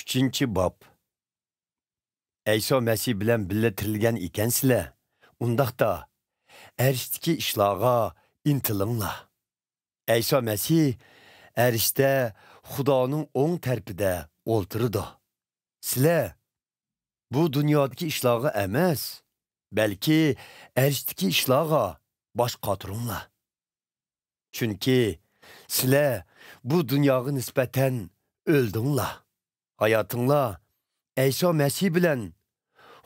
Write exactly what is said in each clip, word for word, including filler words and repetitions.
ئۈچىنچى باب. ئەيسا مەسىھ بىلەن بىللە تىرىلگەن ئىكەنسىلەر، ئۇنداقتا ئەرشتىكى ئىشلارغا ئىنتىلىڭلار. ئەيسا مەسىھ ئەرشتە خۇدانىڭ ئوڭ تەرىپىدە ئولتۇرىدۇ. سىلەر بۇ دۇنيادىكى ئىشلارغا ئەمەس، بەلكى ئەرشتىكى ئىشلارغا باش قاتۇرۇڭلار. چۈنكى سىلەر بۇ دۇنياغا نىسبەتەن ئۆلدۈڭلار. ھاياتىڭلار ئەيسا مەسىھ بىلەن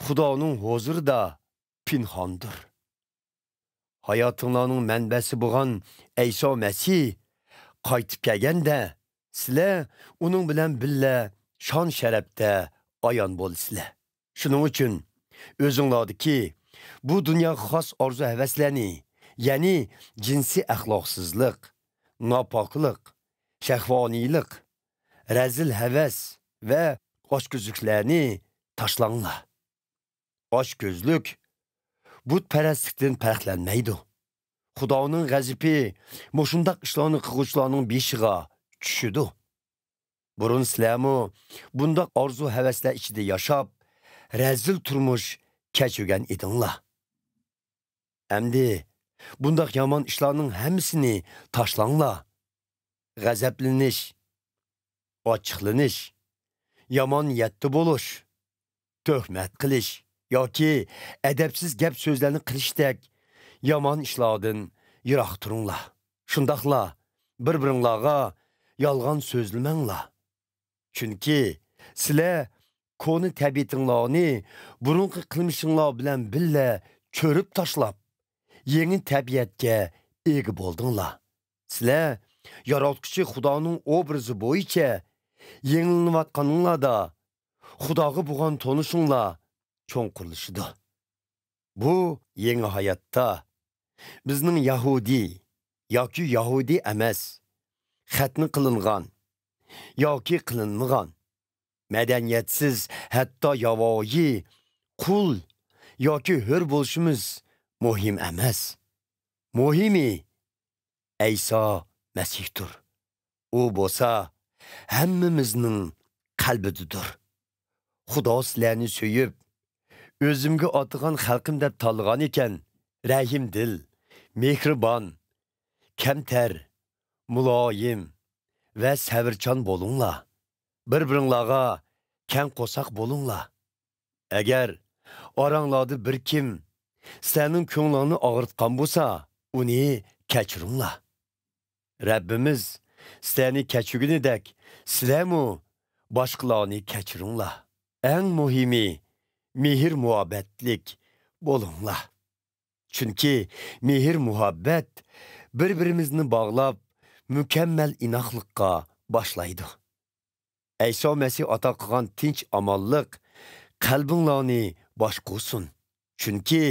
خۇدانىڭ ھۇزۇرىدا پىنھاندۇر. ھاياتىڭلارنىڭ مەنبەسى بولغان ئەيسا مەسىھ قايتىپ كەلگەندە، سىلەر ئۇنىڭ بىلەن بىللە شان-شەرەپتە ئايان بولىسىلەر. شۇنىڭ ئۈچۈن ئۆزۈڭلاردىكى بۇ دۇنياغا خاس ئارزۇ-ھەۋەسلەرنى، يەنى جىنسىي ئەخلاقسىزلىق، ناپاكلىق، شەھۋانىيلىق، رەزىل ھەۋەس ۋە ئاچكۆزلۈكلەرنى تاشلاڭلار. ئاچكۆزلۈك بۇتپەرەسلىكتىن پەرقلەنمەيدۇ. خۇدانىڭ غەزىپى مۇشۇنداق ئىشلارنى قىلغۇچىلارنىڭ بېشىغا چۈشىدۇ. بۇرۇن سىلەرمۇ بۇنداق ئارزۇ-ھەۋەسلەر ئىچىدە ياشاپ، رەزىل تۇرمۇش كەچۈرگەن ئىدىڭلار. ئەمدى بۇنداق يامان ئىشلارنىڭ ھەممىسىنى تاشلاڭلار. غەزەپلىنىش، ئاچچىقلىنىش، يامان نىيەتتە بولۇش، تۆھمەت قىلىش ياكى ئەدەپسىز گەپ-سۆزلەرنى قىلىشتەك يامان ئىشلاردىن يىراق تۇرۇڭلار. شۇنداقلا بىر-بىرىڭلارغا يالغان سۆزلىمەڭلار. چۈنكى سىلەر كونا تەبىئىتىڭلارنى بۇرۇنقى قىلمىشىڭلار بىلەن بىللە چۆرۈپ تاشلاپ، يېڭى تەبىئەتكە ئىگە بولدۇڭلار. سىلەر ياراتقۇچى خۇدانىڭ ئوبرازى بويىچە يېڭىلىنىۋاتقانلىقتا، خۇداغا بولغان تونۇشۇڭلار چوڭقۇرلىشىدۇ. بۇ يېڭى ھاياتتا بىزنىڭ يەھۇدىي ياكى يەھۇدىي ئەمەس، خەتنە قىلىنغان ياكى قىلىنمىغان، مەدەنىيەتسىز، ھەتتا ياۋايى، قۇل ياكى ھۆر بولۇشىمىز مۇھىم ئەمەس. مۇھىمى ئەيسا مەسىھتۇر. ئۇ بولسا ھەممىمىزنىڭ قەلبىدىدۇر. خۇدا سىلەرنى سۆيۈپ، ئۆزۈمگە ئاتىغان خەلقىم دەپ تاللىغان ئىكەن، رەھىمدىل، مېھرىبان، كەمتەر، مۇلايىم ۋە سەۋرچان بولۇڭلار. بىر-بىرىڭلارغا كەڭ قورساق بولۇڭلار. ئەگەر ئاراڭلاردا بىر كىم سىلەرنىڭ كۆڭلۈڭلارنى ئاغرىتقان بولسا، ئۇنى كەچۈرۈڭلار. رەببىمىز سىلەرنى كەچۈرگىنىدەك، سىلەرمۇ باشقىلارنى كەچۈرۈڭلار. ئەڭ مۇھىمى، مېھىر-مۇھەببەتلىك بولۇڭلار. چۈنكى مېھىر-مۇھەببەت بىر-بىرىمىزنى باغلاپ، مۇكەممەل ئىناقلىققا باشلايدۇ. ئەيسا مەسىھ ئاتا قىلغان تىنچ-ئامانلىق قەلبىڭلارنى باشقۇرسۇن. چۈنكى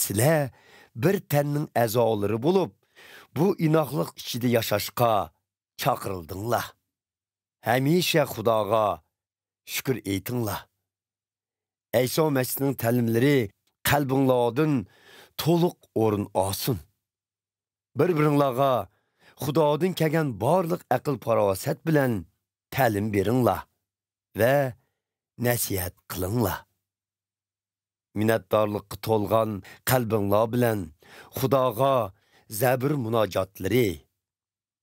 سىلەر بىر تەننىڭ ئەزالىرى بولۇپ، بۇ ئىناقلىق ئىچىدە ياشاشقا چاقىرىلدىڭلار. ھەمىشە خۇداغا شۈكۈر ئېيتىڭلار. ئەيسا مەسىھنىڭ تەلىملىرى قەلبىڭلاردىن تولۇق ئورۇن ئالسۇن. بىر-بىرىڭلارغا خۇدادىن كەلگەن بارلىق ئەقىل-پاراسەت بىلەن تەلىم بېرىڭلار ۋە نەسىھەت قىلىڭلار. مىننەتدارلىققا تولغان قەلبىڭلار بىلەن خۇداغا زەبۇر مۇناجاتلىرى،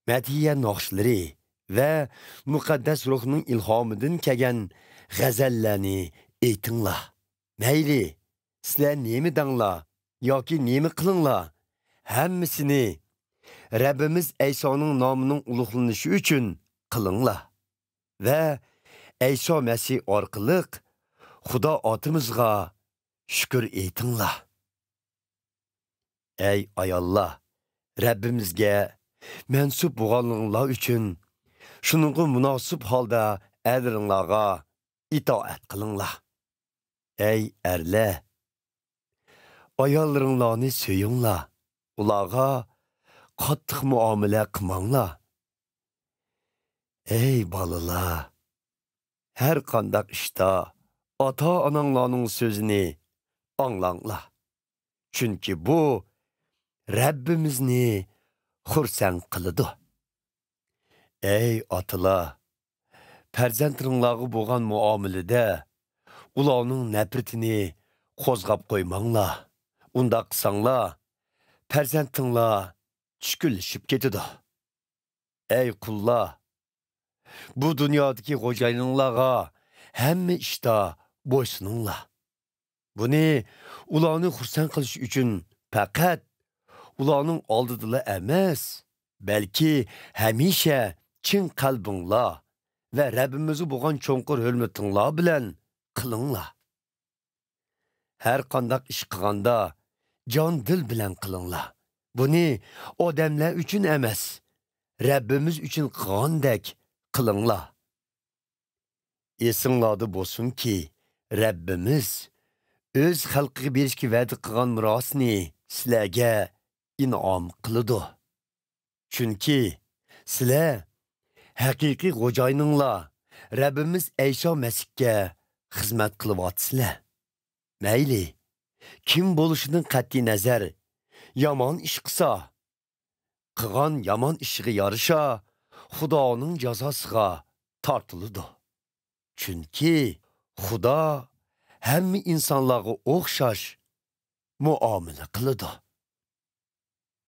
مەدھىيە ناخشىلىرى ۋە مۇقەددەس روھنىڭ ئىلھامىدىن كەلگەن غەزەللەرنى ئېيتىڭلار. مەيلى، سىلەر نېمە دەڭلار ياكى نېمە قىلىڭلار، ھەممىسىنى رەببىمىز ئەيسانىڭ نامىنىڭ ئۇلۇغلىنىشى ئۈچۈن قىلىڭلار ۋە ئەيسا مەسىھ ئارقىلىق خۇدا ئاتىمىزغا شۈكۈر ئېيتىڭلار. ئەي ئاياللار، رەببىمىزگە مەنسۇپ بولغانلىقىڭلار ئۈچۈن شۇنىڭغا مۇناسىپ ھالدا ئەرلىرىڭلارغا ئىتائەت قىلىڭلار. ئەي ئەرلەر، ئاياللىرىڭلارنى سۆيۈڭلار، ئۇلارغا قاتتىق مۇئامىلە قىلماڭلار. ئەي بالىلار، ھەر قانداق ئىشتا ئاتا-ئاناڭلارنىڭ سۆزىنى ئاڭلاڭلار. چۈنكى بۇ رەببىمىزنى خۇرسەن قىلىدۇ. ئەي ئاتىلار، پەرزەنتلىرىڭلارغا بولغان مۇئامىلىدە ئۇلارنىڭ نەپرىتىنى قوزغاپ قويماڭلار. ئۇنداق قىلساڭلار، پەرزەنتىڭلار چۈشكۈنلىشىپ كېتىدۇ. ئەي قۇللار! بۇ دۇنيادىكى خوجايىنىڭلارغا ھەممە ئىشتا بويسۇنۇڭلار. بۇنى ئۇلارنى خۇرسەن قىلىش ئۈچۈن پەقەت ئۇلارنىڭ ئالدىدىلا ئەمەس، بەلكى ھەمىشە چىن قەلبىڭلار ۋە رەببىمىزگە بولغان چوڭقۇر ھۆرمىتىڭلار بىلەن قىلىڭلار. ھەر قانداق ئىش قىلغاندا جان دىل بىلەن قىلىڭلار. بۇنى ئادەملەر ئۈچۈن ئەمەس، رەببىمىز ئۈچۈن قىلغاندەك قىلىڭلار. ئېسىڭلاردا بولسۇنكى، رەببىمىز ئۆز خەلقىگە بېرىشكە ۋەدە قىلغان مىراسنى سىلەرگە ئىنئام قىلىدۇ. چۈنكى سىلەر ھەقىقىي خوجايىنىڭلار، رەببىمىز ئەيسا مەسىھكە خىزمەت قىلىۋاتىسىلەر. مەيلى، كىم بولۇشىدىن قەتئىينەزەر، يامان ئىش قىلسا، قىلغان يامان ئىشىغا يارىشا خۇدانىڭ جازاسىغا تارتىلىدۇ. چۈنكى خۇدا ھەممە ئىنسانلارغا ئوخشاش مۇئامىلە قىلىدۇ.